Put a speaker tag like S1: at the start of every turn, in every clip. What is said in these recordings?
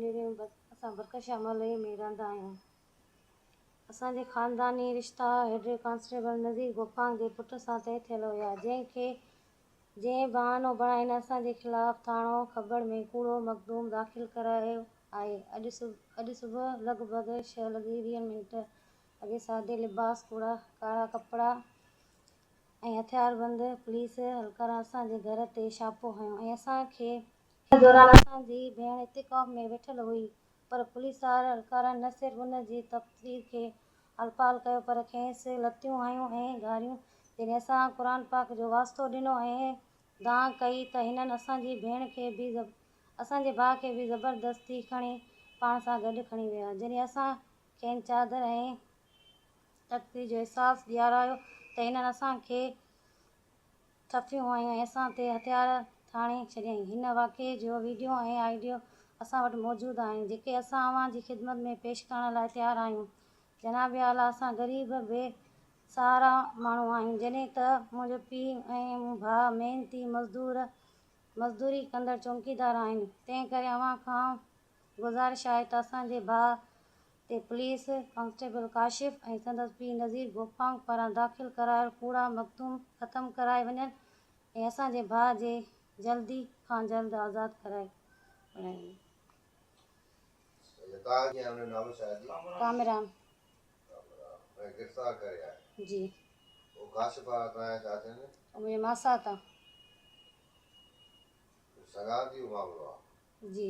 S1: ڀينريون اسان برڪشا محلي ۾ رهندا آهيون. اسان جي خانداني رشتا هيڊ ڪانسٽيبل نذير گوپانگ جي پٽ سان طئي ٿيل هيا، جنهن کي جنهن بهانو بڻائي هن اسان جي خلاف ٿاڻو کٻڙ ۾ ڪوڙو مقدوم داخل ڪرايو آهي. اڄ صبح لڳ ڀڳ ڇهه لڳي ويهن منٽ اڳي سادي لباس، ڪوڙا ڪارا ڪپڙا ۽ هٿياربند پوليس اهلڪارن اسان جي گهر تي ڇاپو هنيو ۽ اسان کي ان دوران اسان جي ڀيڻ اعتڪاف ۾ ويٺل هئي پر پوليس اهلڪارن نه صرف ان جي تقرير کي الپال ڪيو پر کيس لتيون هنيون ۽ گاريون جڏهن اسان قرآن پاڪ جو واسطو ڏنو ۽ دانهن ڪئي ته هنن اسان جي ڀيڻ کي به اسان جي ڀاء کي به زبردستي کڻي پاڻ سان گڏ کڻي ويا جڏهن اسان کين چادر ۽ تختي جو احساس ڏيارايو ته هنن اسان کي ٿڦيون هنيون ۽ اسان تي هٿيار ٿاڻي ڇڏيائين. هن واقعي جو وڊيو ۽ آڊيو اسان وٽ موجود آهن، جيڪي اسان اوهان جي خدمت ۾ پيش ڪرڻ لاء تيار آهيون. جناب اعليٰ اسان غريب بي سهارا ماڻهو آهيون، جڏهن ته منهنجو پيء ۽ ڀاء محنتي مزدور مزدوري ڪندڙ چونڪيدار آهن، تنهن ڪري اوهان کان گذارش آهي ته اسان جي ڀاء تي پوليس ڪانسٽيبل ڪاشف ۽ سندس پيء نذير گوپانگ پاران داخل ڪرايل ڪوڙا مقدوم ختم ڪرائي وڃن ۽ اسان جي ڀاء جي جلدي کان جلد آزاد ڪرائي وڃي. ڪامران. جي. منهنجي ماسات آ. جي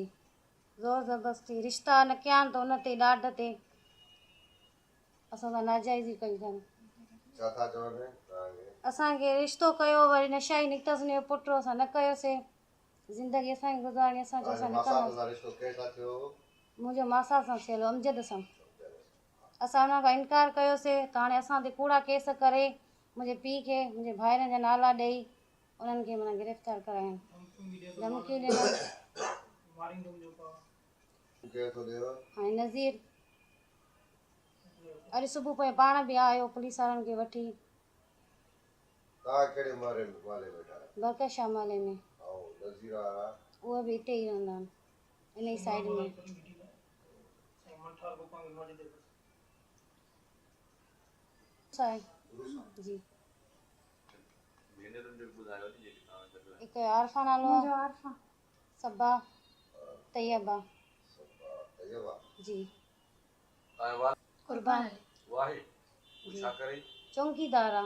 S1: زور زبردستي رشتا نه ڪيا آهن ته ان تي ڏاڍ تي اسان سان ناجائزي ڪئي اٿن.
S2: ڇا ٿا چون توهان کي؟
S1: اسان کي رشتو ڪيو وري نشائي نڪتس ان جو پٽ اسان نه ڪيوسي زندگي اسان کي گذارڻي اسان چيو اسان نه ڪنداسين.
S2: رشتو ڪنهن سان ٿيو هو؟
S1: منهنجو ماسات سان ٿيل هو امجد سان اسان انهن کان انڪار ڪيوسي ته هاڻي اسان تي ڪوڙا ڪيس ڪري منهنجي پيء کي منهنجي ڀائرن جا نالا ڏئي انهن کي معنيٰ گرفتار ڪرايائين، ڌمڪيون ڏنائين. هاڻي نذير اڄ صبح پوء پاڻ به آيو پوليس وارن کي وٺي. برڪت شاهه محلي ۾. اهي به اتي ئي رهندا آهن ان ئي سائيڊ ۾. جي. هڪ عارفه نالو آ صبا طيبه جي قربان جي چونڪيدار آ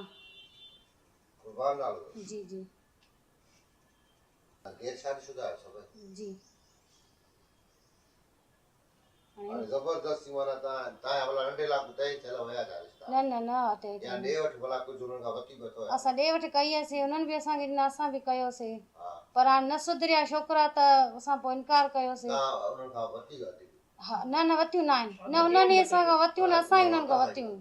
S1: جي جي جي
S2: هاڻي زبردستي معنيٰ تان تان جا ڀلا ننڍي لاڪون طئي ٿيل هيا ڇا رشتا
S1: نه نه نه ها طئي
S2: يا
S1: ٿيل
S2: ڏي وٺ ڀلا ڪجهه انهن کان وتي به اٿو يا
S1: اسان ڏي وٺ ڪئي هئسي انهن به اسان کي ڏنا اسان به ڪيوسي
S2: ها
S1: پر هاڻي نه سڌريا ڇوڪرا ته اسان پوء انڪار ڪيوسي.
S2: تان انهن کان وتي وتي به
S1: ها نه نه وتيون نه آهن نه انهن ئي اسان کان وتيون نه اسان ئي انهن کان وتيون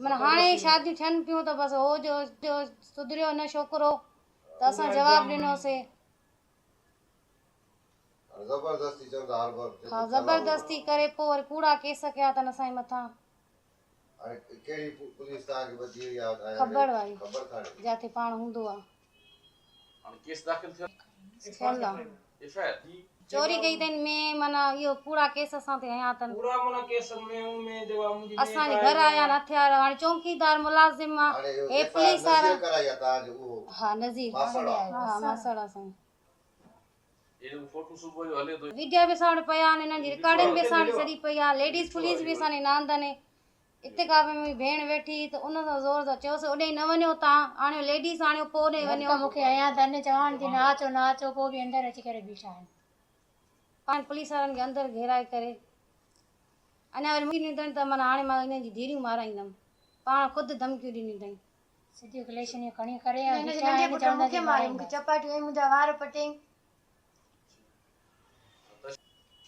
S1: معنيٰ هاڻي شاديون ٿين پيون ته بس هو جو جو سڌريو نه ڇوڪرو ته اسان جواب ڏنوسي.
S2: زبردستي چون ٿا هر بر
S1: ها زبردستي ڪري پوء وري ڪوڙا ڪيس ڪيا اٿن اسان جي مٿان.
S2: هاڻي ڪهڙي پوليس توهان کي ٻڌي وئي آهي
S1: کبڙ واري
S2: کبڙ ٿاڻي
S1: جاٿي پاڻ هوندو آ.
S3: هاڻي ڪيس داخل ٿيل
S1: ٿيل آ.
S3: ايف I R
S1: چوري ڪئي اٿن ۾ معنيٰ اهو ڪوڙا ڪيس اسان تي هنيا اٿن.
S4: ڪوڙا معنيٰ ڪيس ۾ ۾ جيڪو آ منهنجي
S1: اسان جي گهر آيا آهن هٿيار هاڻي چونڪيدار ملازم آ
S2: هاڻي اهو
S1: هي
S2: ايف I R
S1: police وارا
S2: نذير ڪرائي آ توهان جو اهو
S1: ها نذير
S2: ماسڙ آ
S1: ها ماسڙ آ سائين. وڊيا به اسان وٽ پيا آهن انهن جي رڪارڊنگ به اسان وٽ سڄي پئي آهي ليڊيز پوليس به اسان ڏي نه آندن اتقاب ۾ منهنجي ڀيڻ ويٺي هئي ته ان سان زور سان چيوسين اوڏي نه وڃو تان آڻيو ليڊيز آڻيو پوء اوڏي وڃو.
S5: ڌڪ مون کي هنيا اٿن چوان ٿي نه اچو نه اچو پوء به اندر اچي ڪري بيٺا آهن.
S1: پاڻ پوليس وارن کي اندر گهيرائي ڪري اڃا وري ڌمڪيون ڏنيون اٿن ته معنيٰ هاڻي مان انهن جي ڌيئريون مارائيندم پاڻ خود ڌمڪيون ڏنيون اٿئين.
S5: سڌيون ڪليشنيون کڻي ڪري
S6: هن جي ننڍي پٽ مون کي ماريو، مون کي چپاٽيون هنيائين، منهنجا وار پٽيائين.